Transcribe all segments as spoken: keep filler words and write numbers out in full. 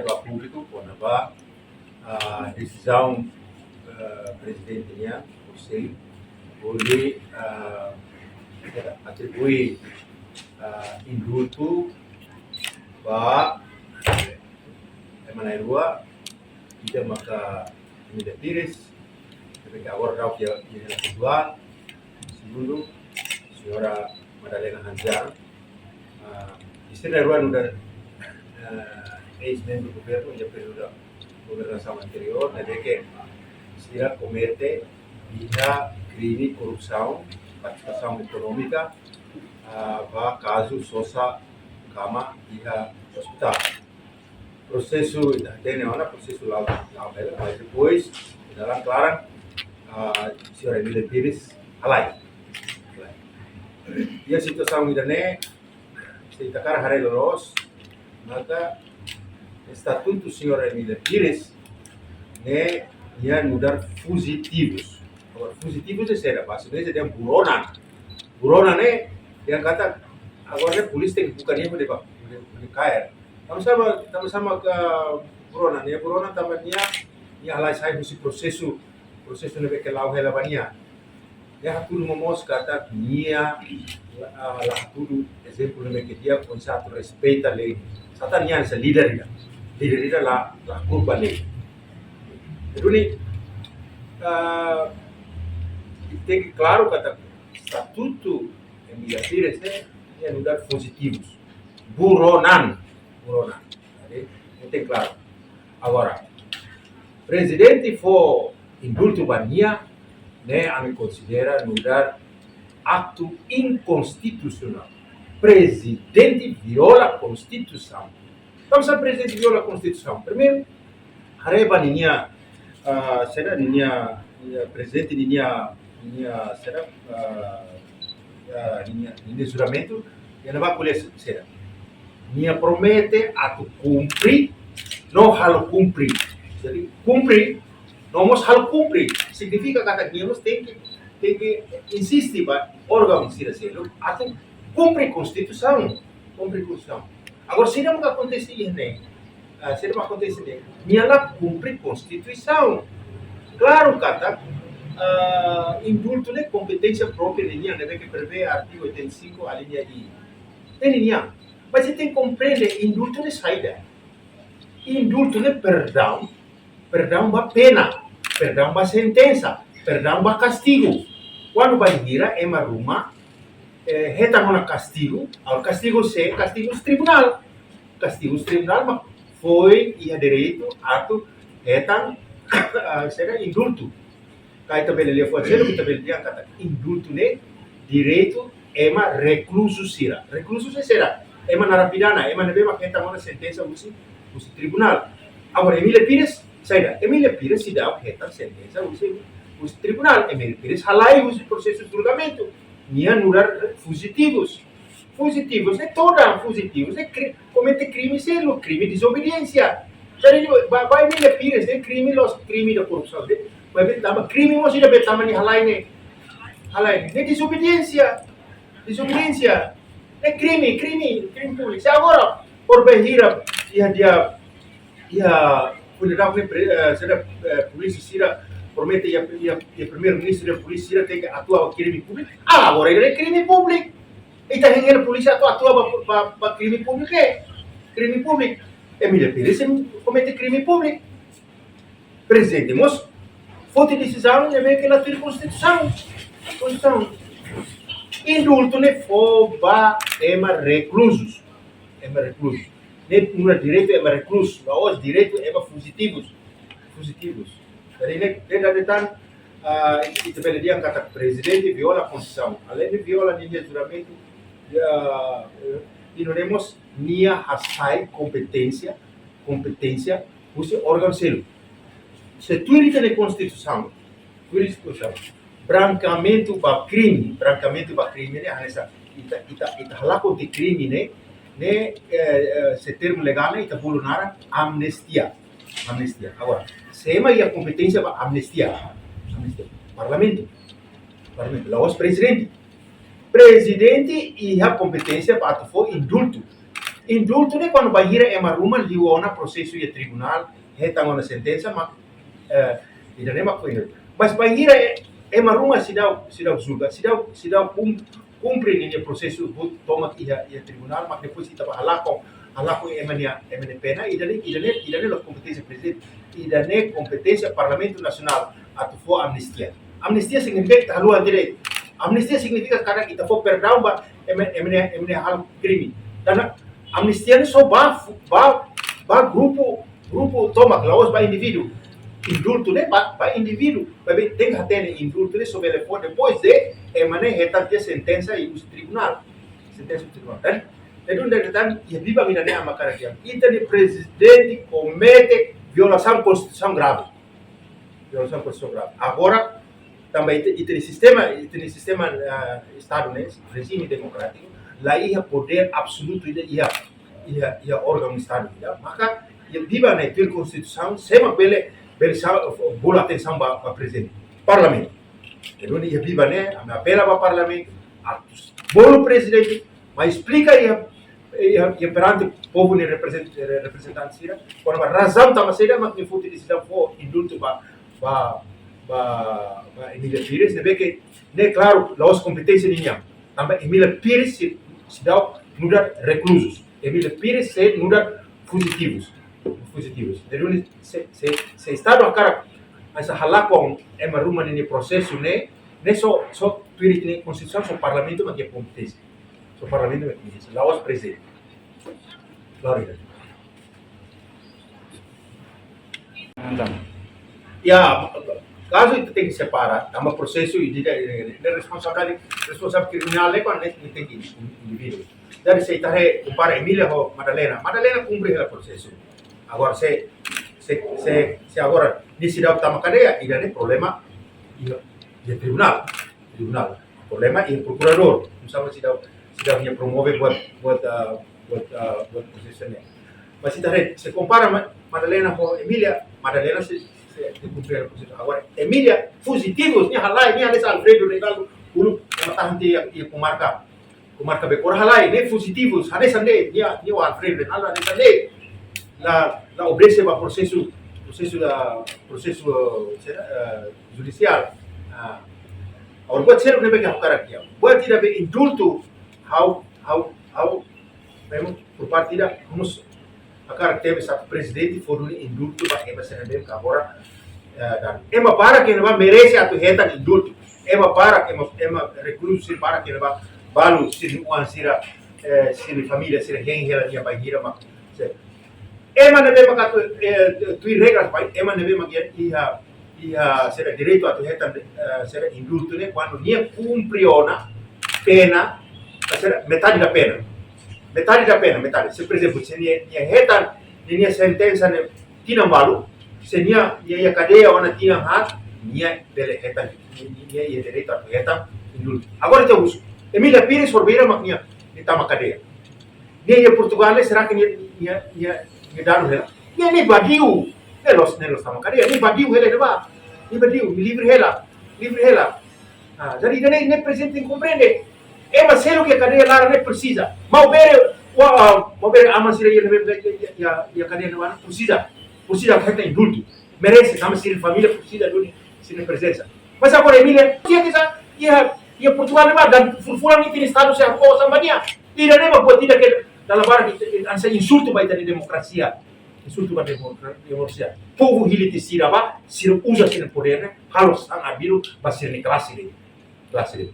ba públiku kona-ba, ah, desizaun, ah, prezidente nian, Konsellu, hodi, ah, atribui, ah, indultu ba, eh, ema na'in-rua, ida maka Emília Pires, ne'ebé agora daudaun iha, iha hela pontuál. Segundu, señora Madalena Handjan, ah, sira na'in-rua nu'udar, ah, eis-membru governu iha períodu governasaun anteriór, ne'ebé ke sira komete iha krime korrupsaun, partisipasaun ekonómika, ah, ba kazu sosa kama iha ospitál. Prosesu ita hatene ona, prosesu la'o, la'o hela, mas depois ita la klaran, ah, señora Emília Pires halai. Halai. Iha situasaun ida-ne'e, se ita hakarak haree loloos, maka estatutu señora Emília Pires ne'e, nia nu'udar fuzitivus. Agora, fuzitivus ne'e saida, bahasa Indonesia dehan buronan. Buronan ne'e, dehan katak, agora ne'e polísia tenke buka nia hodi ba, hodi, hodi kaer. Tanba sá, tanba sá mak buronan, nia buronan tanba nia, nia halai sai husi prosesu, prosesu ne'ebé ke la'o hela ba nia. Nia hatudu momoos katak nia, ah, la hatudu ezemplu ne'ebé ke di'ak, oinsá atu respeita lei. Sá tan nia hanesan líder ida. Líder ida la, la hakurpa lei. Duni, ah, tenke klaru katak estatutu Emília Pires ne'e, nia nu'udar fuzitivus. Buronan, buronan. Jadi, tenke klaru. Agora, prezidente fó indultu ba nia, ne'e ami konsidera nu'udar aktu inkonstitusionál. Prezidente viola Konstituisaun. Tanba sá prezidente viola Konstituisaun? Primeiru, haree ba ninia, ah, saida, ninia, ninia prezidente ninia, ninia, saida, ah, ah, ninia, ninia juramentu, iha ne'ebá ko'alia saida. Nia promete atu kumpre, no halo kumpre. Jadi, kumpre, no mós halo kumpre. Signifika katak nia mós tenke, tenke insiste ba órgaun sira seluk atu kumpre Konstituisaun, kumpre Konstituisaun. Agora, saida mak akontese iha ne'e? Ah, saida mak akontese ne'e? Nia la kumpre Konstituisaun. Klaru katak, ah, indultu ne'e kompeténsia própria de nia, ne'ebé ke prevee artigu oitenta e cinco, alínea I. Ne'e nian. Mas ita tenke komprende indultu ne'e saida. Indultu ne'e perdaun, perdaun ba pena, perdaun ba sentensa, perdaun ba kastigu. Kuandu bainhira ema ruma, eh, hetan ona kastigu, agora kastigu sé, kastigu husi tribunál. Kastigu husi tribunál mak foin iha direitu atu hetan, ah, saida, indultu. Ka ita bele lee fó seluk, ita bele dehan katak indultu ne'e direitu ema rekluzu sira. Rekluzu sira, ema narapidana, ema ne'ebé mak hetan ona sentensa husi, husi tribunál. Agora, Emília Pires, saida? Emília Pires seidauk hetan sentensa husi, husi tribunál. Emília Pires halai husi prosesu julgamentu. Nia nu'udar fuzitivus. Fuzitivus ne'e todan, fuzitivus ne'e kri-, komete krime seluk, krime dezobediénsia. Jadi, ba, ba Emília Pires ne'e krime la'ós krime ida korrupsaun de'it. Maibé tanba krime mós ida be tanba nia halai ne'e. Halai ne'e dezobediénsia. Dezobediénsia. Ne'e krime, krime, krime públiku. Se agora, por bainhira, iha dia, iha, funeral ne'e pre-, eh, sira, eh, polísia sira promete iha, iha, iha primeiru-ministru, iha polísia sira tenke atua ba krime públiku. Ah, agora ne'e krime públiku. Ita hein hela polísia atu atua ba, ba, ba krime públiku, eh? Krime públiku. Emília Pires komete krime públiku. Prezidente mós foti desizaun ne'ebé ke la tuir Konstituisaun. Konstituisaun. Indultu ne'e fó ba ema rekluzus. Ema rekluzus. Ne'e nu'udar direitu ema rekluzus, la'ós direitu ema fuzitivus. Fuzitivus. Jadi ne'e, ne'e dada tan, ah, ita bele dehan katak prezidente viola Konstituisaun. Aleinde viola ninia juramentu, ya, eh, ida-ne'e mós nia hasai kompeténsia, kompeténsia husi órgaun seluk. Se tuir ita-nia Konstituisaun, tuir Konstituisaun, brankeamentu ba krime, brankeamentu ba krime ne'e hanesan ita, ita, ita halakon tiha krime ne'e, ne'e, eh, eh, se termu legál ne'e ita bolu naran amnistia. Amnistia. Agora, sé mak iha kompeténsia ba amnistia? Amnistia. Parlamentu. Parlamentu. La'ós prezidente. Prezidente iha kompeténsia ba atu fó indultu. Indultu ne'e kuandu bainhira ema ruma liu ona prosesu iha tribunál, hetan ona sentensa, mak, eh, ida-ne'e mak fó indultu. Mas bainhira e-, ema ruma seidauk, seidauk julga, seidauk, seidauk kum-, kumpre ninia prosesu buat tomak iha, iha tribunál, mak depois ita bá halakon, halakon ema nia, ema nia pena, ida-ne'e, ida-ne'e, ida-ne'e la'ós kompeténsia prezidente, ida-ne'e kompeténsia Parlamentu Nasionál atu fó amnistia. Amnistia signifika ita haluha direitu. Amnistia signifika katak ita fó perdaun ba ema, ema nia, ema nia halo krime. Tanba amnistia ne'e só ba fu-, ba, ba grupu, grupu tomak, la'ós ba indivíduu. Indultu ne'e ba, ba indivíduu. Maibé tenke hatene indultu ne'e só bele fó depois de ema ne'e hetan tiha sentensa iha husi tribunál. Sentensa husi tribunál, eh? Entaun, entaun, iha biban ida-ne'e ami hakarak dehan, ita-nia prezidente komete violasaun konstituisaun grave. Violasaun konstituisaun grave. Agora, tanba ita, ita-nia sistema, ita-nia sistema, ah, Estadu ne'e, rejime demokrátiku, la iha podér absolutu ida iha, iha, iha órgaun Estadu ida. Maka, iha biban ne'e, tuir konstituisaun, sé mak bele, bele sa-, bolu atensaun ba, ba prezidente. Parlamentu. Entaun, iha biban ne'e, ami apela ba parlamentu, atu bolu prezidente, mai esplika iha, iha, iha perante povu nia reprezent-, reprezentante sira, kona-ba razaun tanba saida mak nia foti desizaun fó indultu ba, ba, ba, ba Emília Pires, ne'ebé ke ne'e klaru, la'ós kompeténsia ninian. Tanba Emília Pires sei, seidauk nu'udar rekluzus. Emília Pires sei nu'udar fujitivus. Fujitivus. Jadi, se, se, se Estadu hakarak, asa halakon ema ruma ninia prosesu ne'e, ne'e só, só tuir ita-nia konstituisaun, só parlamentu mak iha kompeténsia. Só parlamentu mak iha kompeténsia. La'ós prezidente. Klaru, ya. Entaun. Ya, kazu ita tenke separa, tanba prosesu ida, ida, ida, responsabilidade, responsavel kriminál ne'e kuandu ne'e tenke indivíduu. Jadi, se ita haree kompara Emília ho Madalena, Madalena kumpre hela prosesu. Agora, se, se, se, se agora nia seidauk tama kadeia, ida-ne'e problema iha, iha tribunál. Tribunál. Problema iha prokuradór. Misalnya seidauk, seidauk nia promove buat, buat, ah, buat, ah, buat prosesu ne'e. Mas se ita haree, se kompara Ma-, Madalena ho Emília, Madalena sei, sei, sei kumpre prosesu. Agora, Emília, fujitivus, nia halai, nia halai Alfredo Reinaldo, uluk, ema tahan tiha iha, iha komarka, komarka Becora halai, ne'e fujitivus, hanesan de'it, nia, nia ho Alfredo Reinaldo, hanesan de'it. La, la obedese ba prosesu, prosesu da, prosesu, eh, sira, eh, judisiál. Ah, agora buat seluk ne'ebé ke ha'u hakarak dehan. Buat ida be indultu, ha'u, ha'u, ha'u, memang por parte ida, vamos, hakarak tebes atu prezidente fó duni indultu ba ema sira ne'ebé ke agora, eh, dan ema barak ne'ebá merese atu hetan indultu. Ema barak, ema, ema rekluzu sira barak ne'ebá balu sira-nia oan sira, eh, sira-nia família sira hein hela nia bainhira mak. Se-, ema ne'ebé mak atu, eh, tuir regras ba, ema ne'ebé mak iha, iha, iha sira direitu atu hetan, eh, sira indultu ne'e, kuandu nia kumpre ona pena, sira metade da pena. Metade da pena, metade. Se, por ezemplu, se nia, nia hetan, nia, nia sentensa ne'e tinan balu, se nia, nia iha kadeia ona tinan haat, nia bele hetan, nia, nia iha direitu atu hetan indultu. Agora ita husu, Emília Pires, foin bele mak nia, nia tama kadeia. Nia iha Portugál ne'e, será que nia, nia, nia, nia dadu hela? Nia, nia badiu, nia la'ós, nia la'ós tama kadeia, nia badiu hela, nia bá. Nia badiu, nia livre hela, livre hela. Ah, jadi ida-ne'e, ne'e prezidente tenke komprende. Ema seluk iha kadeia laran ne'e presiza. Maubere, wa, ah, maubere aman sira iha, iha, iha, iha kadeia ne'ebá presiza. Presiza hetan indultu. Merese, tanba sira família presiza duni sira-nia prezensa. Mas agora Emília, nia ke sa, iha, iha Portugál ne'ebá, dan fulan-fulan nia iha Estadu sei apoia sambania. Ida-ne'e mak buat ida ke dala barak ita, ita, hanesan insultu ba ita-nia demokrasia. Insultu ba demokra-, demokrasia. Povu hili tiha sira bá, sira uza sira-nia podér ne'e, halo sasán arbiru ba sira-nia klase de'it. Klase de'it.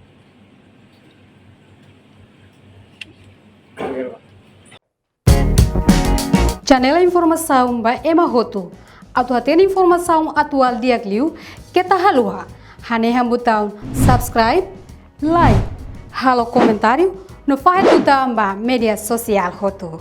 Janela informasaun ba ema hotu. Atu hatene informasaun atuál di'ak liu, keta haluha hanehan butaun subscribe, like, halo komentáriu, no fahe tutan ba média sosiál hotu.